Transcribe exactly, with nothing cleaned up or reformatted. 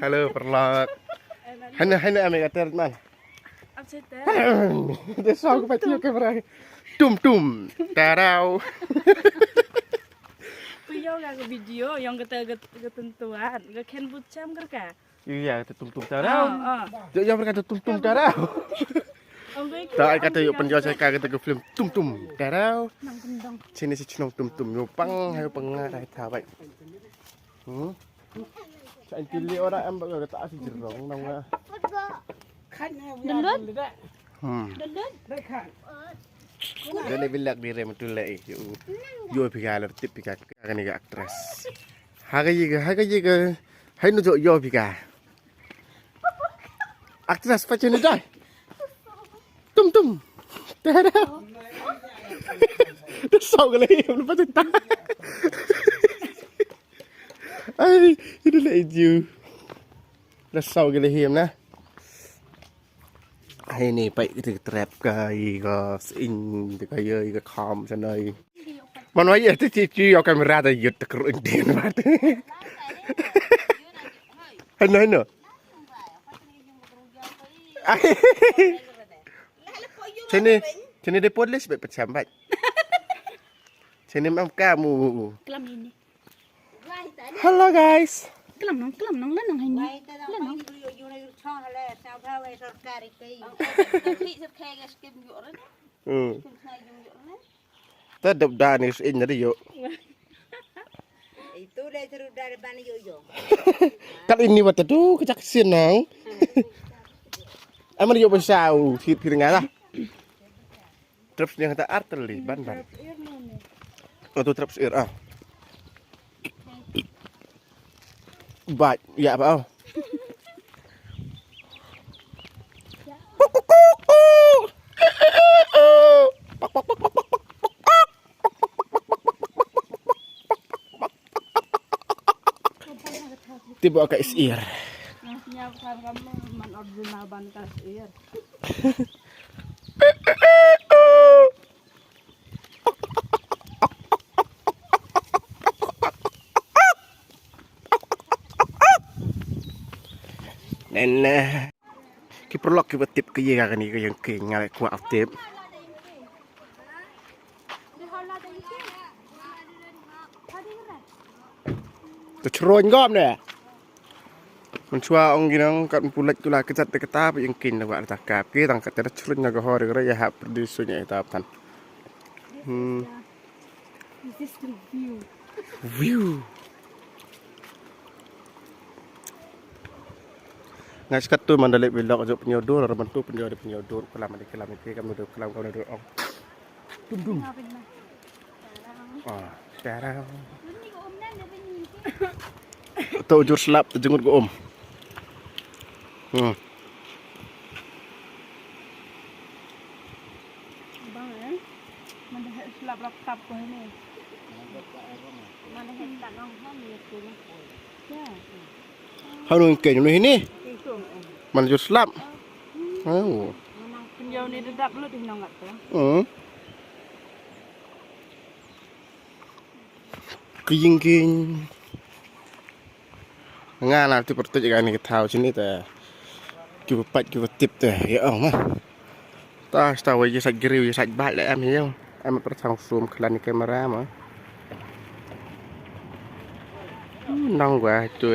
Hello, paralok. Hana, hana, ame kata man. Apa cerita? Dia saw ka pati kamera. Tum tum. Tarau. Ku ïoh ka video, ïoh kata, kata, kata tentuan. Ka khen bucham kerka. Iya, kata tum tum tarau. Ah, ah. Jok, jok, kata tum tum tarau. Ong gue. Tak, kata ïoh pynjot sa ka kata ka film tum tum tarau. Nang kendong. Sini si chnong tum tum ïoh pang, hayo pang ngai rai thabai. Hmm. Sa inti li ora em ba kata asi jerong nang nga. Dundun? Hmm. Dundun? Dale bilak dire mutulai. Yo, yo pika ler tip pika kani ka actress. Haga yiga, haga yiga. Hai nu jok yo pika. Actress pa chini dai. Tum tum. Tada. Tu sau gale, lu pa chita. Ai, ini le ju. La sau gale hiam na. Ai ni pai kita trap ka i ka sin ka ya i ka kham sanai. Mano ya ti ti ti ya kamera ta yut ta kru intin mat. Hano hano. Sini sini de podles be pechambat. Sini mam kamu. Kelam ini. Hello guys. Kelam nong, kelam nong, lenong hai ni. Lenong. Hmm. Ta dep da ni in dari yo. Itu le seru dari bani yo yo. Kal ini wat tu kejak sinang. Amal yo besau sit piringan lah. Trap sniang ta artel li ban ban. Oh tu trap sir ah. Bat ya apa oh. Tiba ka is ir. Nyap kan kamu man original ban ka is ir. Nene. Ki paralok ki ba tip ki ya kani ka yang ki ngai kwa tip. Te chroin gom ne. Mynshuwa ong ginang kat mpulat kula kejat de kata ba yang kin da wa ta kap ki tang kat da chroin na ka hor re ya hap di sunya ita tan. Hmm. This is the view. View. Ngai skat tu mandalik bilok juk penyodur, raman tu penyodur, penyodur, kelam ni kelam ni kelam ni kelam kau ni ong. Dum dum. Ah, tarang. Tu ujur selap tu jengut go om. Hmm. Bang eh. Mana selap rap tap ko ni. Mana tak nong han ni tu. Ya. Hanu keny nu hini. Itu. Man ju slap. Oh. Penjau ni dedap lu di nong kat tu. Hmm. Kiying kiying. Nga na tu pertuj ga ni ketaw sini ta. Ki pat ki tip ta. Ya ong ma. Ta sta wei sat griu sat bat le am hiu. Am per sang sum klan kamera ma. Nang gua tu.